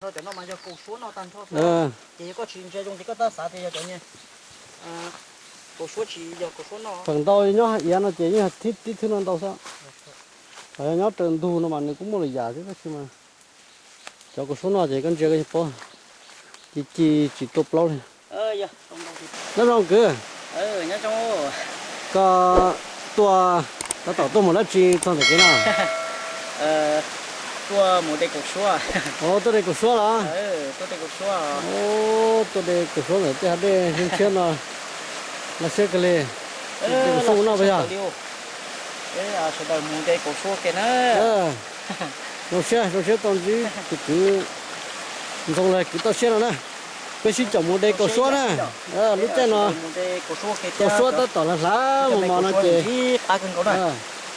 Cov no mas yog kaus suab noj tag nrho. Ces yog koj tsis ntsia zoo ces koj tab xav tias yog cov niag kaus suab tsis yog kaus suab noj. Feem ntau nyob hauv iav no ces yeej tib thwb no ntau xwb. Nyob raws ntug no mas nws kuj muaj lwm yam thiab tab sis mas cov kaus suab noj ces koj ntsia koj yeej paub, ci ci tsis tuaj plaub li. Nyob zoo kwv. Koj tuaj, tab tom tuaj mus dab tsi txog ntawm kev no? Tuaj mus de kaus suab. Ov, tuaj de kaus suab los? Tuaj de kaus suab ntawm tej hav dej ntshiab no, laj siab kawg li. De kaus suab mus noj puas yog? Sawv daws mus de kaus suab ke na. Zoo siab, zoo siab tau ntsib tus kwv Ntxhoo los kwv Toj Siab no na. Peb sib caum mus de kaus suab na. Lub caij no kaus suab tab tom hlav hlav mos mos no ces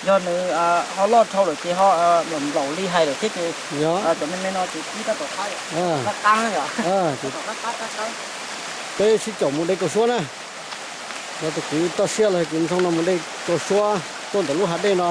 yog nws ho loj dhau lawm ces ho nplaum nplaum li hais lawm thiab ces cov me me no ces pib tab tom qab qab qab. Peb sib caum mus de kaus suab na. Los tus kwv Toj Siab los kwv Ntxhoo no mus de kaus suab tuaj ntawm lub hav dej no.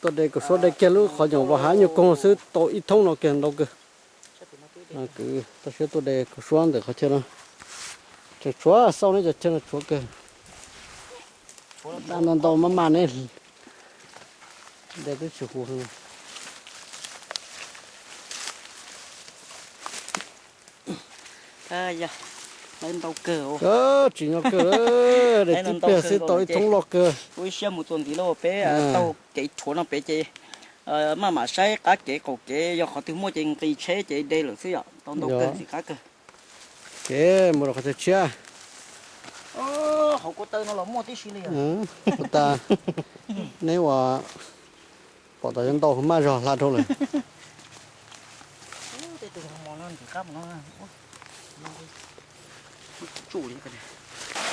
Tuaj de kaus suab de kiag lub qhov nyoos vaj hav nyuag koog xwb tau ib thoob no kiag ntau kawg. Kwv Toj Siab tuaj de kaus suab ntawm qhov chaw no. Tseem tshuav xauj neb cov chaw no tshuav kawg. Dab ntau ntau maj maj ne. De twb tsis huv. Tsis nyob kawg, de tib pliag xwb tau ib thoob loj kawg. Ua ib siab mus txuas ntxiv lauj, peb taug kev rhuav no pem ces maj mam saib qab kev qaum kev, yog qhov twg muaj ces nqis tsheb ces de lawm xwb yom, tau ntau kawg ntxim qab kawg. Kev mus rau qhov chaw tshiab. Hauv ko taw no los muaj tib si li. Ua tas neb ua pom tas yuav ntau maj zog hla dhau lawm.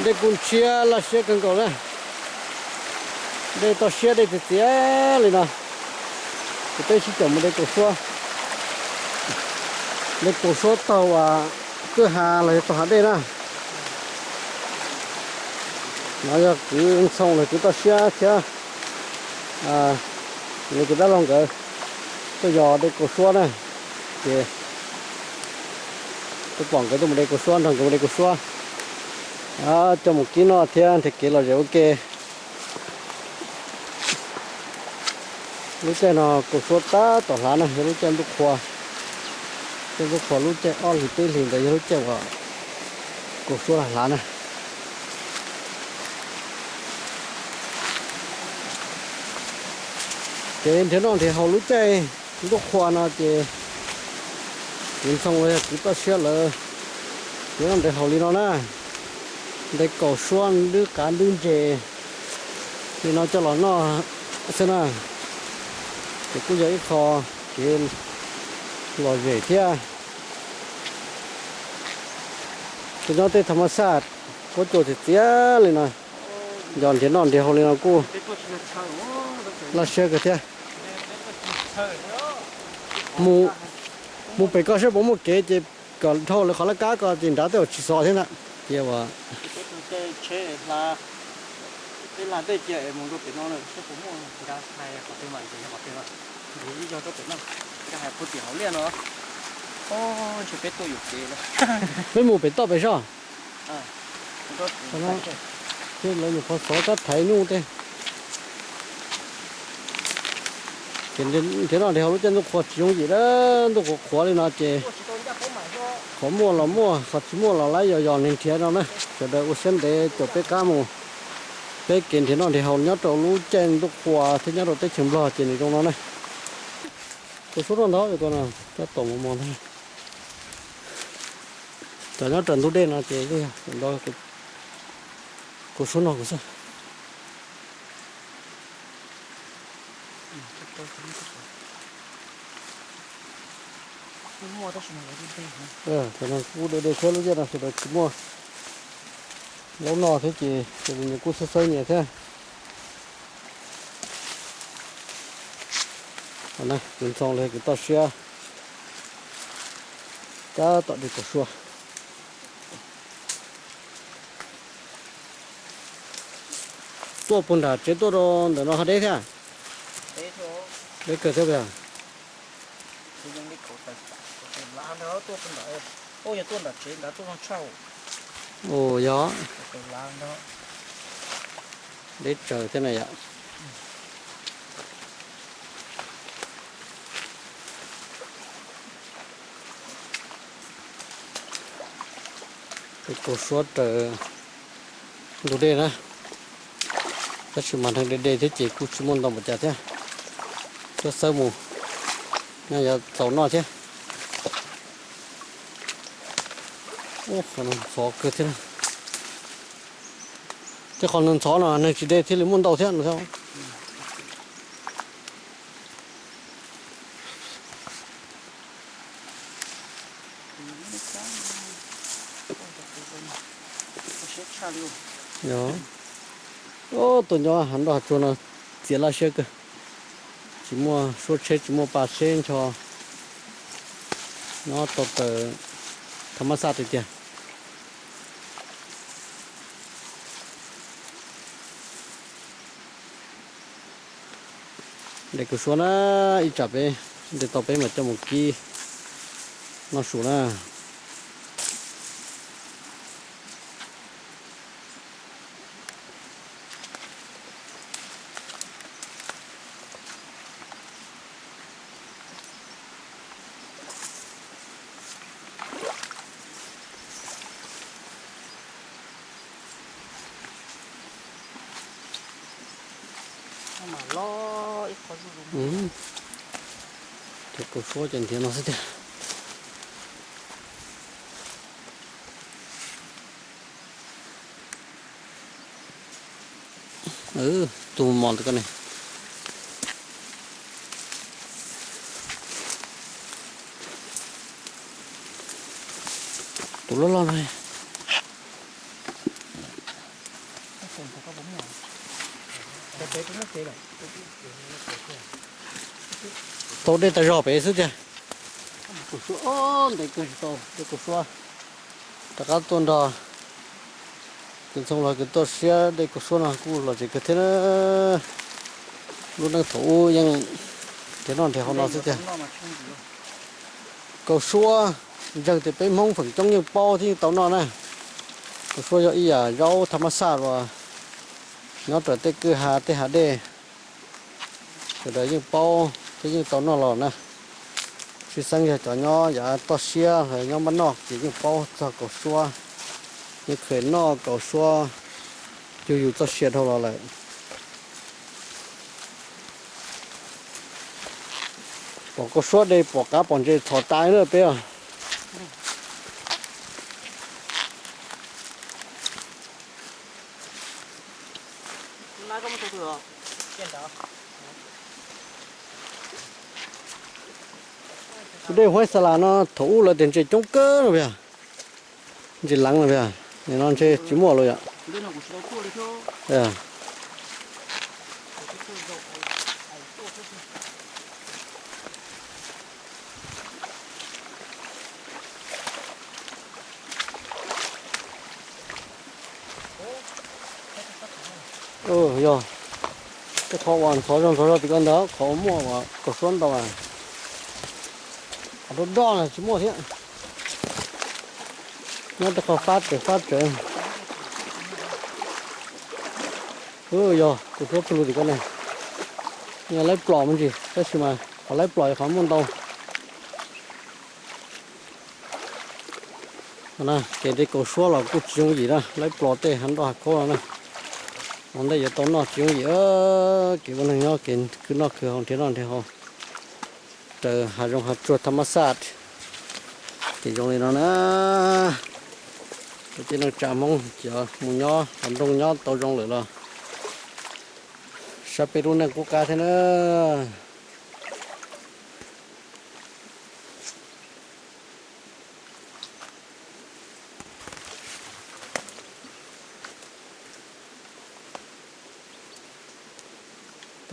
Dej kuj ntshiab laj siab kawg nkaus na. Dej toj siab dej txias txias li no. Ces peb sib caum mus de kaus suab. De kaus suab taug uas kwj ha los yog taug hav dej na. No yog kwv Ntxhoo los kwv Toj Siab thiab nws tus dab laug nkawd tuaj yos de kaus suab na. Ces tuaj pom nkawd tuaj mus de kaus suab, nrog nkawd mus de kaus suab, coj mus kib noj thiab nrhiav kev lom zem ua ke. Lub caij no kaus suab tab tom hlav na, yog lub caij ntuj qhua. Caij ntuj qhua lub caij ob hlis peb hlis ntawd yog lub caij uas kaus suab hlav na. Ces nrhiav noj nrhiav haus lub caij ntuj qhua no ces Kwv Ntxhoo los yog kwv toj siab lawv nrhiav noj nrhiav haus li no na. Nte kaus suab nrwb qav nrwb ntses li no coj los noj xwb na. Ces kuj yog ib qho kev lom zem thiab. Tus nyob tej tha mas xaj kuab cua txias txias li no, yog nrhiav noj nrhiav haus li no kuj laj siab kawg thiab. Mus pem koj saib puas muaj kev ces kom dhau lawv qhov laj kab ko ces nrad tej zaum tsis xov thiab ntag. Ces ua peb mus pem toj pem soj. Ces lawv nyuam qhuav xov kab thaiv nyuj tej. Ces nrhiav noj nrhiav haus lub caij ntuj qhua tsis yooj yim a, ntuj qhuav qhuav li no ces qhov muaj los muaj, qhov tsis muaj los lawv yos yos neeg nrhiav no na. Sawv daws ua siab ntev caum peb qab mus. Peb kev nrhiav noj nrhiav haus nyob rau lub caij ntuj qhua thiab nyob rau teb chaws Nplog ces nws zoo no na. Kaus suab roj ntau tus no, tab tom mos mos ntag. Cov nyob raws ntug dej no ces yeej yog ntau, kaus suab no kuv xwb. Thaum no kuj deb deb thiab lub caij no sawv daws tsis muaj zaub noj thiab ces sawv daws nyias kuj xawb xawb nyias thiab. Kwv Ntxhoo los kwv toj siab tab tom de kaus suab. Tuaj puag nram tsev tuaj rau ntawm no ho deb thiab. Deb kawg thiab. Ua yog, deb tsawv thiab na yom. Tej kaus suab raws ntug dej na, tab sis mas neeg de de thiab ces kuj tsis muaj ntau npaum cas thiab. Xawb xawb mus, nyob yuav txaus noj thiab. Ntxhov kawg thiab. Tej qhov ntxhov no neeg tsis de thiaj li muaj ntau thiab no. Tuaj nyob hav nroj hav tsuag no txias laj siab kawg, tsis muaj suab tsheb tsis muaj pa tsheb ncho, nyob tau raws tha mab xaj tiag tiag. De kaus suab na, ib tsam peb de tau peb mam coj mus kib noj su na. Cov kaus suab ces nrhiav no xwb tiag. Tus mos ntawm ko ne. Tus loj loj no. Tau dej tag zog pem xwb tiag. Kaus suab ntev kawg tsis tau, tej kaus suab rov qab tuaj nrog Kwv Ntxhoo los kwv toj siab de kaus suab no kuj lom zem kawg thiab. Lub neej thaum ub yeej nrhiav noj nrhiav haus no xwb tiag. Kaus suab ntseeg tias peb Hmoob feem coob yeej paub thiab yeej tau noj na. Kaus suab yog ib yam zaub tha mab xaj uas nyob raws tej kwj ha tej hav dej. Sawv daws yeej paub thiab yeej tau noj los na. Tshwj xeeb yog cov nyob yav toj siab los nyob npaj noj ces yeej paub txog kaus suab. Yeej kheev noj kaus suab yug yus txoj sia dhau los lawm. Pom kaus suab de pom qav pom ntses txhom tas na peb os. Tus dej Huaib Xa Las no thaum ub lawv tias ntses coob kawg no yog, ntses leev no yog, nim no ntshe tsis muaj lawm yom. Yog, tej qhov uas ntxhov zog ntxhov zog tim ko ntawd qhov muaj uas kaus suab ntau, qhov doj doj no tsis muaj thiab. Nyob tej qhov fab tsawv fab tsawv. Yog kaus suab txhua lug tim ko ne, yog laib plos me ntsis tab sis mas qhov laib plos yog qhov muaj ntau. Kev de kaus suab los kuj tsis yooj yim na, laib plos tej hav nroj hav khaub no na. Ua ntej yuav tau noj tsis yooj yim. Kev ua neeg nyob kev khwv noj khwv haus nrhiav noj nrhiav haus raws hav zoov hav tsuag thab mab xaj. Ces zoo li no na, peb tej neej tsa Hmoob ces mus nyob hauv nroog nyob tau zoo lawm los sab peb lub neej qub qab thiab na.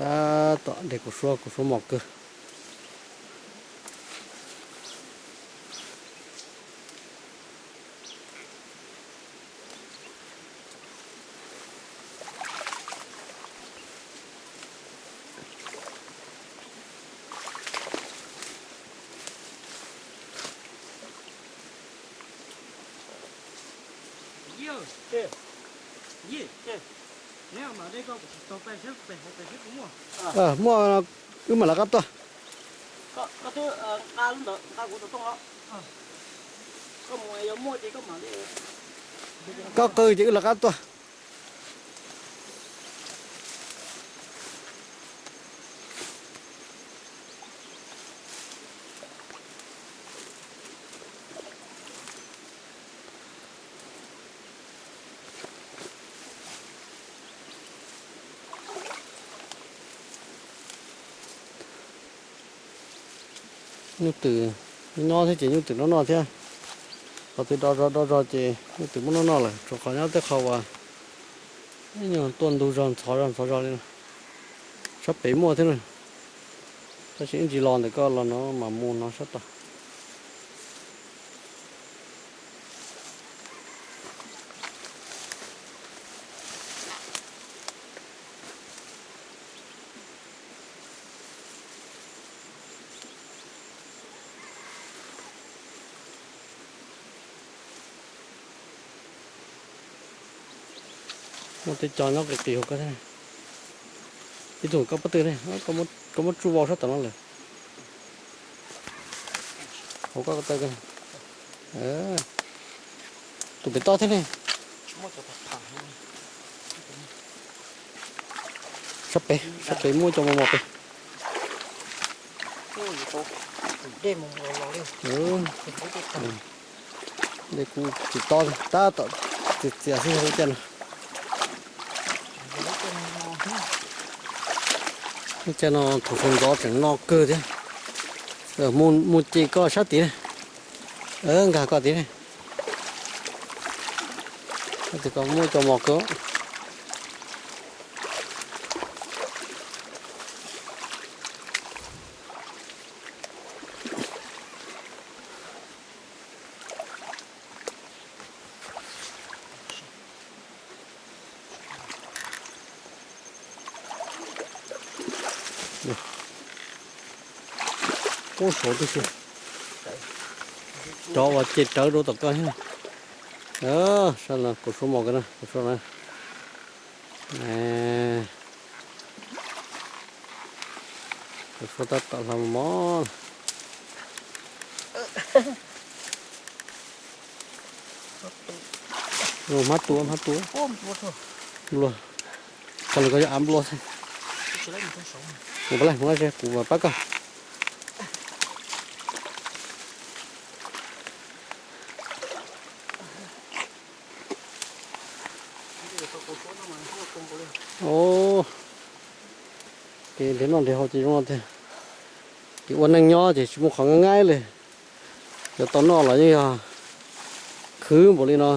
Tab tom de kaus suab, kaus suab mos kawg. Muaj, wb mam lawv qab tuaj. Koj qw ces wb lawv qab tuaj. Nyuj twm nyob thiab ces nyuj twm noj noj thiab. Qhov twg do zog do zog ces nyuj twm muab noj noj lawm, tsuas qhov nyob tej qhov uas nyuag tuaj ntug zog ntxhov zog ntxhov zog li no. Sab pem muaj thiab na, tab sis ib ntsis los ntawm koj los no mam mus no sab tod. Muaj tej co nyob qis qis hauv koj thiab. Ib tug koj pob tw ne, koj muab tsuj vau sab tom no lawm. Hauv koj ko taw ko. Tus pem toj thiab ne. Sab pem, sab pem muaj cov mos mos pem. Dej kuj tsis tob, tab tom txias txias xwb lub caij no. Lub caij no thaum sawv ntxov tseem no kawg thiab. Mus ces koj sab tid, nkag koj tid. Sab tid ko muaj cov mos kawg. Ub, saud tib si. Cov uas ces rawv rau tom koj thiab. Sab no kuv suab mos kawg na, kuv suab na. Suab tab tom hla mos mos. Hmab tua, hmab tua. Nplua. Qhov lawv koj yog av nplua xwb. Kuv pab laij, kuv pab koj. Ces nrhiav noj nrhiav haus ces zoo no tiag. Ces ua neej nyob ces tsis muaj qhov nqaij nqaij li. Yuav tau noj los yeej yog khwv npaum li no.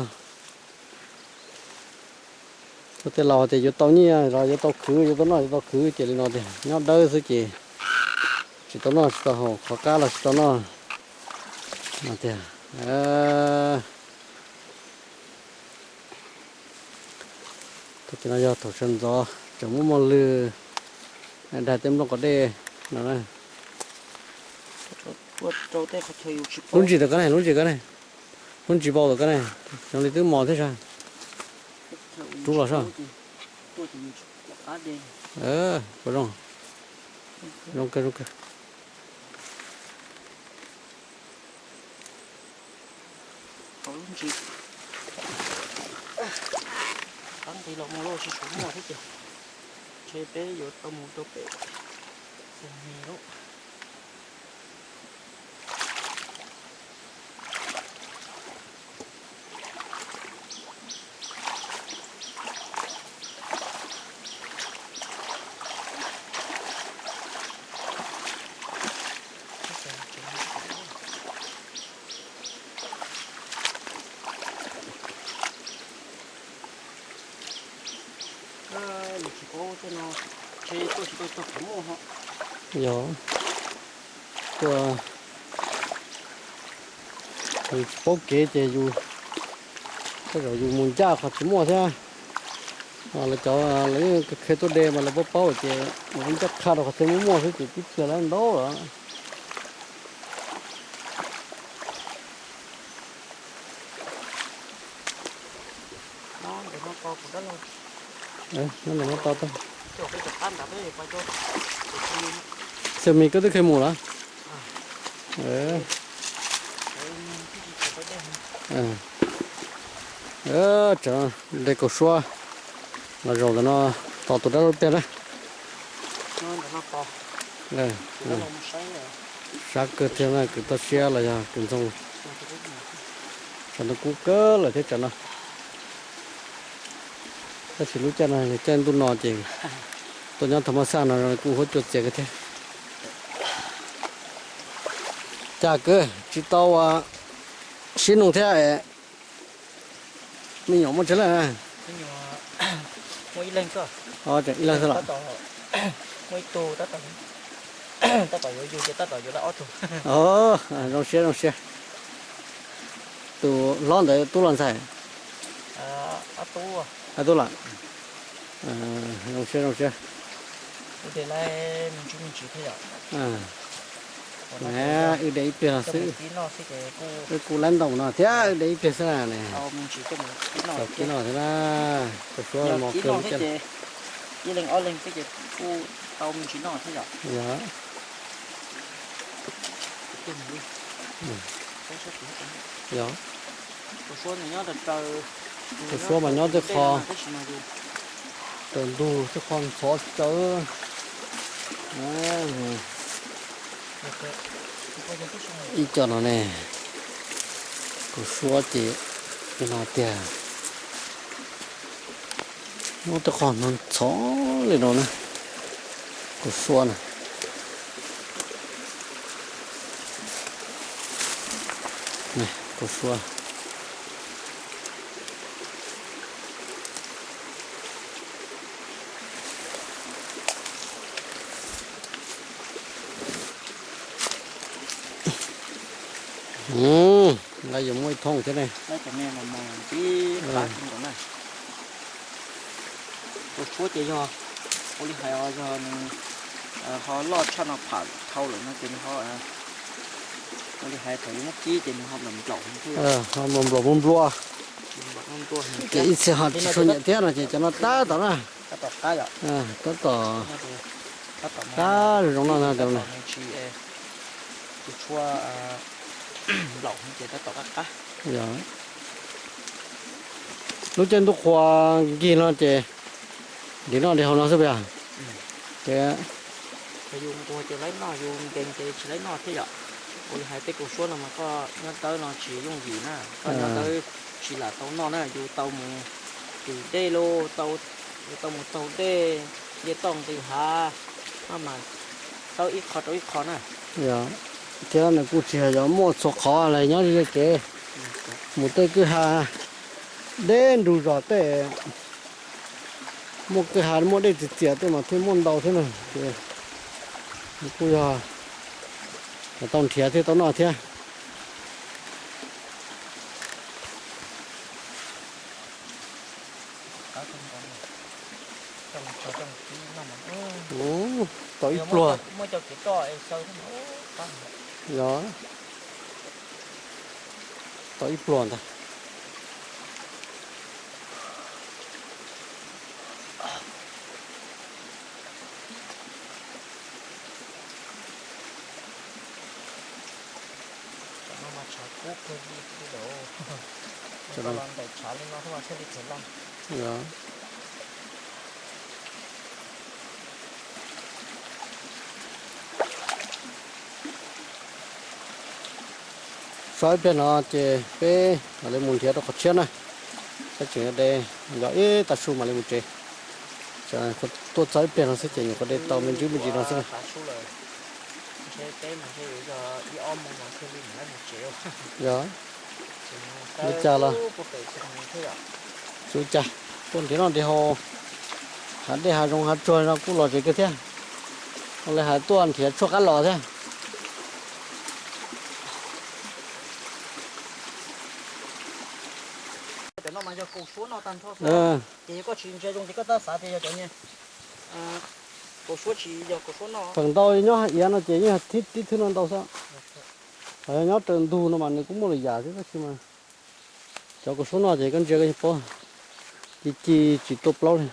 Ua tej laus tias yuav tau nyiaj los yuav tau khwv, yuav tau noj yuav tau khwv, ces li no tiag, nyob dawb xwb ces tsis tau noj tsis tau haus, qhov qab los tsis tau noj no tiag. Thaum no yog thaum sawv ntxov tseem muaj muaj lwg, daig tej nplooj qos dej no. Lub ntsis tom ko ne, lub ntsis ko ne, lub ntsis vau tom ko ne, xyov li twb mos thiab sas. Rub los soj. Zoo kawg, zoo kawg. Qab nqis los mus lawm tsis tshua muaj thiab ces ntshe peb yuav tau mus rau pem Xees Mis lawm. Yog, yus tsis paub kev ces yus, tej zaum yus mus ncaj qhov tsis muaj thiab. Lawv cov lawv yeej qhia tuaj de mas lawv paub paub ces mus ncaj qha rau qhov thiaj muaj muaj xwb ces tib pliag lawv ntau lawm. Xees Mis koj twb kheev mus lawm. Tseem de kaum suab los zaum ntawm no tos tus dab laug pliag na. Sab kawg thiab na, kwv toj siab los yog kwv ntxoog. Tsam no kub kawg lawm thiab tsam no. Tab sis lub caij no yog caij ntuj no ces tuaj nyob thaj mab xaj no kuj huab cua txias kawg thiab. Cas kwv tsis tau sib nug thiab? Me nyuam muaj tsawg leej? Tseem ib leeg xwb lawm. Muaj ib tug tab tom yuav yug ces tab tom yuav lawm ob tug. Zoo siab zoo siab. Tus hlob ntawd tub los ntxhais? Tub lawm. Zoo siab zoo siab. Wb de ib pliag xwb. Wb kuj laib ntoo no thiab wb de ib pliag xwb na. Tau kib noj thiab na. Kaus suab mos kawg li. Yog. Yog. Kaus suab mas nyob tej qho raws ntug tej qho ntxhov tsawv. Ib co no ne, kaus suab ces li no tiag. Muab tej qho no ntxhov li no na, kaus suab na. Kaus suab. Lawv yuav muaj ib thooj thiab ne. Kaus suab ces yog ua li hais yog nws ho loj tshaj no pham dhau lawm no ces nws ho ua li hais thaum yuav muab kib ces nws ho nplaum nplaum, nplaum nplua. Ces ib txhia ho tsis tshua nyiam thiab no ces cov no tab tom na, tab tom Tab zoo zoo no na, tab tom nws tsis, tus tshuaj nplaum ces tab tom qab qab. Yog. Lub caij ntuj qhua nkig no ces ntim noj ntim haus no xwb puas yog? Ces yus nquag ces laib noj, yus nkees ces tsis laib noj thiab yom. Ua li hais tej kaus suab no mas koj nyob dawb no tsis yooj yim na, koj nyob dawb tsis lam tau noj na, yus tau mus tim dej lauj, yus tau mus taug dej, nce toj nqis hav, maj mam tawb ib qho rau ib qho na. Yog, thiab nws kuj tsis yog muaj txhua qhov, los nyob ze kev mus tej kwj ha deb nrug zos tej, muaj kwj ha muaj dej txias txias tej mas thiaj muaj ntau thiab na. Ces nws kuj yog tau nrhiav thiaj tau noj thiab. Tau ib pluag. Yog, tau ib pluag ntag. Tso ib pliag no ces peb mam li mus nrhiav rau qhov tshiab na. Peb tseem de yog ib tag su mam li mus tsev. Tuaj txog ib pliag no xwb ces nyuam qhuav de tau me ntsis me ntsis no xwb. Yog, li cas los tsis ua cas, tuaj nrhiav noj nrhiav haus, hav dej hav zoov hav tsuag no kuj lom zem kawg thiab. Ua li hais tuaj nrhiav tshuaj qab los thiab. Feem ntau nyob hauv iav no ces yeej tib thwb no ntau xwb. Ho yog nyob raws ntug no mas nws kuj muaj lwm yam xwb tab sis mas cov kaus suab no ces koj ntsia koj yeej paub, ci ci tsis tuaj plaub li.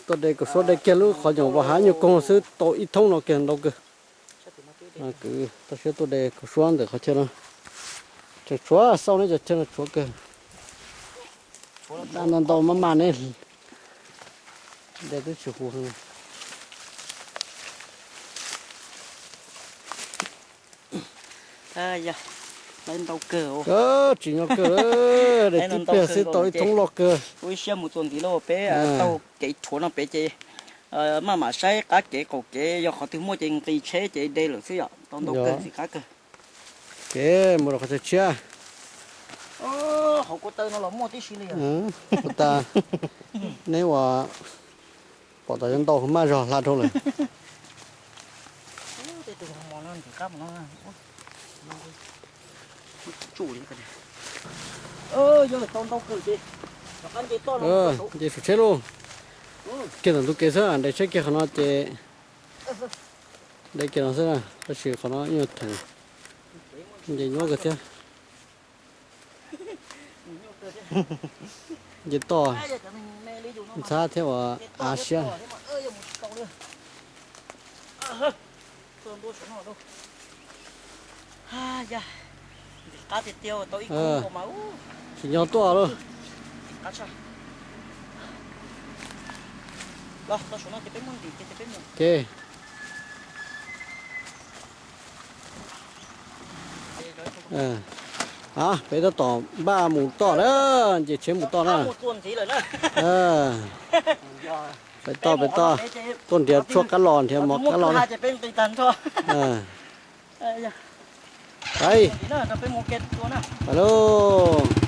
Tuaj de kaus suab de kiag lub qhov nyuam vaj hav nyuag koog xwb tau ib thoob no kiag ntau kawg. Kwv toj siab tuaj de kaus suab ntawm qhov chaw no. Tseem tshuav xauj neb cov chaw no tshuav kawg. Dab ntau ntau maj maj ne. De twb tsis huv. Tsis nyob kawg, de tib pliag xwb tau ib thoob loj kawg. Ua ib siab mus txuas ntxiv lauj, peb taug kev rhuav no pem ces maj mam saib qab kev qaum kev, yog qhov twg muaj ces nqis tsheb ces de lawm xwb yom. Tau ntau kawg, ntxim qab kawg. Kev mus rau qhov chaw tshiab. Hauv ko taw no los muaj tib si li. Kuv tas, neb ua pom tas yuav ntau maj zog hla dhau lawm. Nce saum tsheb lauj. Kiag ntawm ntug kev xwb, de tsheb kiag qhov no ces de kiag no xwb, tab sis qhov no ib nyuag theem, nce nyuab kawg thiab. Nce toj ntxhab thiab ua av siab. Tsis nyob tuaj lauj. Ces, a, peb tab tom npaj mus toj na, nce tsheb mus toj na. Peb toj, peb toj, tuaj nrhiav tshuaj qab los, nrhiav mov qab los na. Pais lauj.